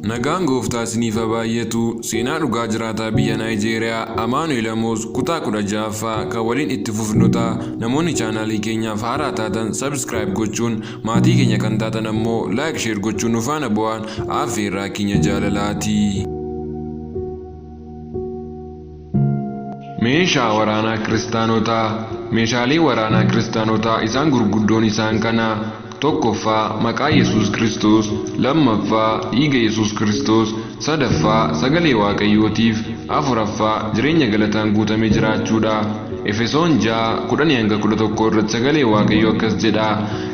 Nagaan gooftaa isiniif haa baay'atu. Seenaa dhugaa jiraataa biyya Naayijeeriyaa Amaanu'el Amoos kutaa 16ffaa kan waliin itti fufnu ta'a. Namoonni chaanaalii keenyaaf haaraa taatan subscribe gochuun, maatii keenya kan taatan ammoo like share gochuun nu faana bu'aan affeerraa keenya jaalalaati. Meeshaa waraanaa Kiristaanotaa. Meeshaalee waraanaa Kiristaanotaa isaan gurguddoon isaan kana. 1ffaa Maqaa Yesuus Kiristoos, 2ffaa Dhiiga Yesuus Kiristoos, 3ffaa Sagalee Waaqayyootiif, 4ffaa Jireenya galataan guutame jiraachuudha. Efesoon 6, 10-11 irratti sagalee Waaqayyoo akkas jedha,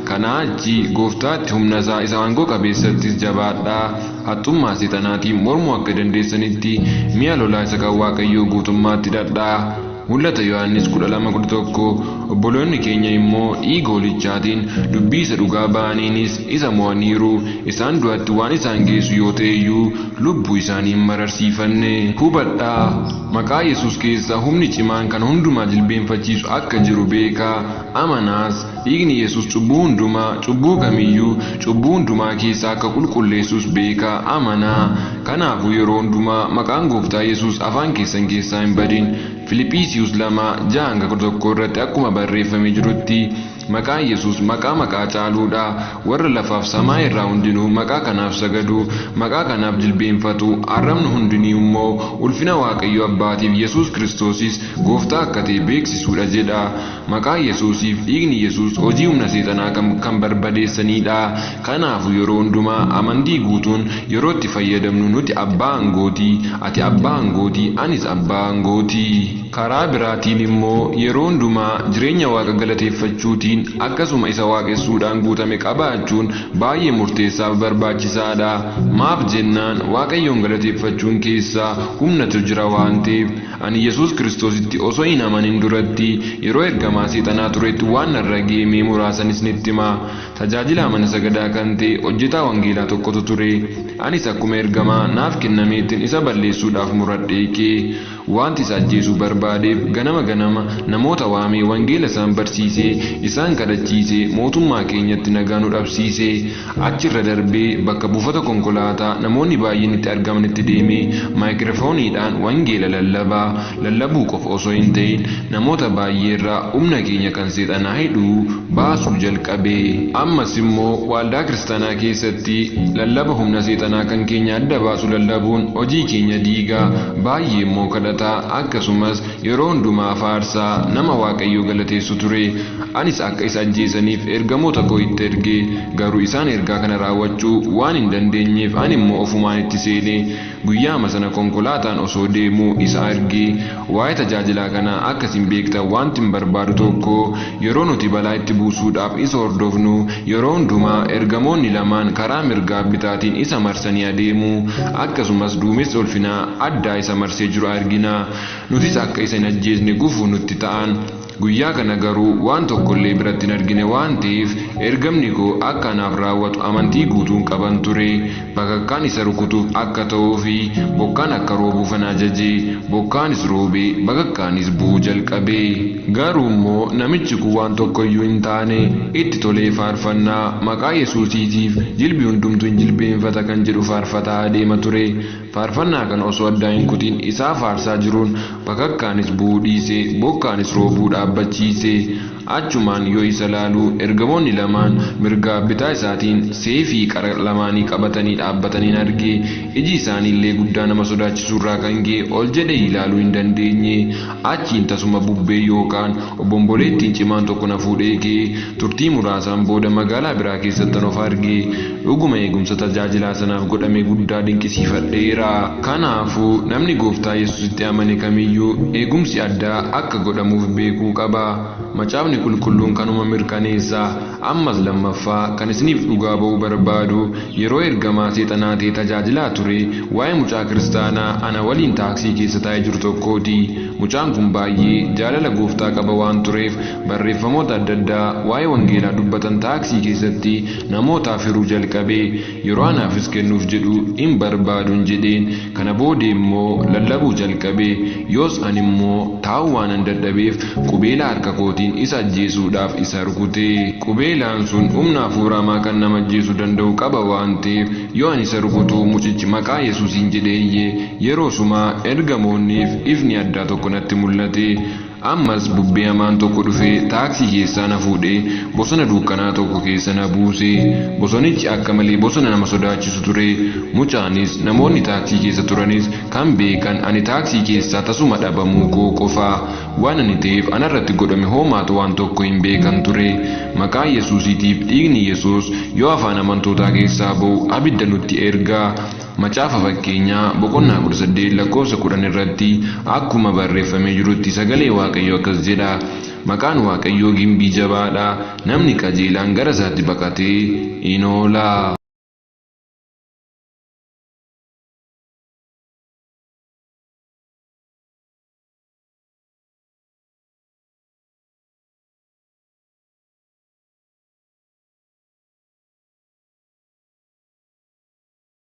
Kanaa achi Gooftaatti humna isaa isa aangoo qabeessattis jabaadhaa, haxxummaa Seexanaatiin mormuu akka dandeessanitti mi'a lolaa isa kan Waaqayyoo guutummaatti hidhadhaa. Mul'ata Yohaannis 12, 11, Obboloonni keenya immoo dhiiga Hoolichaatiin, dubbii isa dhugaa ba'aniinis isa mo'aniiru, isaan du'atti waan isaan geessu yoo ta'e iyyuu lubbuu isaanii hin mararsiifanne. Hubadhaa! Maqaa Yesuus keessa humni cimaan kan hundumaa jilbeenfachiisu akka jiru beekaa, amanaas. Dhiigni Yesuus cubbuu hundumaa, cubbuu kamiyyuu, cubbuu hundumaa keessaa akka qulqulleessus beekaa, amanaa. Kanaafuu yeroo hundumaa maqaan Gooftaa Yesuus afaan keessan keessaa hin badin. Filiphiisiyuus 2, 6-11 irratti akkuma barreeffamee jirutti, Maqaan Yesuus maqaa maqaa caaluu dha. Warra lafaaf samaa irraa hundinuu maqaa kanaaf sagadu, maqaa kanaaf jilbeenfatu, arrabni hundiniu immoo ulfina Waaqayyo Abbaatiif Yesuus Kiristoosis Gooftaa akka ta'e beeksisuu dha jedha. Maqaa Yesuusiif dhiigni Yesuus hojii humna seexanaa kan kan barbadeessaniidha. Kanaafu yeroo hundumaa amantii guutuun yeroo itti fayyadamnu nuti abbaa aangooti, ati abbaa aangooti, anis abbaa aangooti. Karaa biraatiin immoo yeroo hundumaa jireenya Waaqa galateeffachuutiin akkasuma isa waaqessuudhaan guutame qabaachuun baay'ee murteessaaf barbaachisaadha. Maaf jennaan Waaqayyoon galateeffachuun keessa humnatu jira waan ta'eef. Ani Yesuus Kiristoositti osoo hin amanin duratti yeroo ergamaa seexanaa turetti waan narra ga'e mee muraasan isinitti hima. Tajaajilaa mana sagadaa kan ta'e hojjetaa wangeelaa tokkotu ture. Anis akkuma ergamaa naaf kennameettin isa balleessuudhaaf muradhee ka'e. Waanti isa ajjeesuu barbaadeef ganama ganama namoota waamee wangeela isaan barsiisee, isaan kadhachiisee mootummaa keenyatti nagaa nu dhabsiise. Achirra darbee bakka buufata konkolaataa namoonni baay'een itti argamanitti deemee maayikirafooniidhaan wangeela lallaba. Lallabuu qofa osoo hin ta'in namoota baay'eerraa humna keenya kan seexanaa hidhu baasuu jalqabe. Ammas immoo waaldaa kiristaanaa keessatti lallaba humna seexanaa kan keenya adda baasu lallabuun hojii keenya diiga. Baay'ee immoo kadhata akkasumas yeroo hundumaa faarsaa nama Waaqayyoo galateessu ture. Anis akka isa ajjeesaniif ergamoota koo itti erge, garuu isaan ergaa kana raawwachuu waan hin dandeenyeef ani immoo ofumaan itti seene. Guyyaama sana konkolaataan osoo deemuu isa arge. Waa'ee tajaajilaa kanaa akka isin beektan waantin barbaadu tokko, yeroo nuti balaa itti buusuudhaaf isa hordofnu, yeroo hundumaa ergamoonni lamaan karaa mirgaaf bitaatiin isa marsanii adeemu, akkasumas duumessa ulfinaa addaa isa marsee jiru argina. Nutis akka isa hin ajjeesne gufuu nutti ta'an. Guyyaa kana garuu waan tokko illee biratti hin argine waan ta'eef ergamni koo akka anaaf raawwatu amantii guutuun qaban ture. Bakakkaan isa rukutuuf akka ta'uu fi bokkaan akka roobuufan ajaje. Bokkaanis roobe, bakakkaanis bu'uu jalqabe. Garuu immoo namichi kun waan tokko iyyuu hin taane. Itti tolee faarfannaa maqaa Yesuusiitiif jilbi hundumtuu in jilbeenfata kan jedhu faarfataa adeema ture. Faarfannaa kana osoo addaan hin kutin isaa faarsaa jiruun bakakkaanis bu'uu dhiise, bokkaanis roobuu dhaabbachiise. Achumaan yoo isa laalu ergamoonni lamaan mirgaaf bitaa isaatiin seefii qara lamaanii qabatanii dhaabbataniin arge. Iji isaaniillee guddaa nama sodaachisuurraa kan ka'e ol jedhee ilaaluu hin dandeenye. Achiin tasuma bubbee yookaan obomboleettiin cimaan tokko na fuudhee ka'e. Turtii muraasaan booda magaalaa biraa keessattan of arge. Dhuguma eegumsa tajaajilaa sanaaf godhame guddaa dinqisiifadheera. Kanaafuu, namni Gooftaa Yesusitti amane kamiyyuu eegumsi addaa akka godhamuuf beekuu qaba. Macaafni Qulqulluun kanuma mirkaneessa. Ammas lammaffaa kan isiniif dhugaa ba'uu barbaadu, yeroo ergamaa seexanaa ta'ee tajaajilaa ture, waa'ee mucaa kiristaanaa ana waliin taaksii keessa taa'ee jiru tokkooti. Mucaan kun baay'ee jaalala Gooftaa qaba waan tureef, barreeffamoota adda addaa waa'ee wangeelaa dubbatan taaksii keessatti namootaaf hiruu jalqabe. Yeroo anaafis kennuuf jedhu hin barbaadun jedheen. Kana boodee immoo lallabuu jalqabe. Yoos ani immoo taa'uu waanan dadhabeef qubeelaa harka kootiin. kootiin isa ajjeesuudhaaf isa rukute. Qubeelaan sun humna hafuura hamaa kan nama ajjeesuu danda'u qaba waan ta'eef yoo ani isa rukutu mucichi maqaa Yesuusiin jedhee iyye. Yeroo sumaa ergamoonniif ifni addaa tokko natti mul'ate. Ammas bubbee hamaan tokko dhufee taaksii keessaa na fuudhee bosona dukkanaa tokko keessa na buuse. Bosonichi akka malee bosona nama sodaachisu ture. Mucaanis namoonni taaksii keessa turanis kan beekan ani taaksii keessaa tasuma dhabamuu koo qofa. Waan ani ta'eef anarratti godhame homaatu waan tokko hin beekan ture. Maqaa Yesuusiitiif dhiigni Yesuus yoo afaan amantootaa keessaa ba'u abidda nutti erga. Macaafa fakkeenyaa boqonnaa 18 lakkoofsa 10 irratti akkuma barreeffamee jirutti sagalee Waaqayyoo akkas jedha. Maqaan Waaqayyoo gimbii jabaadha. Namni qajeelaan gara isaatti baqatee in oola.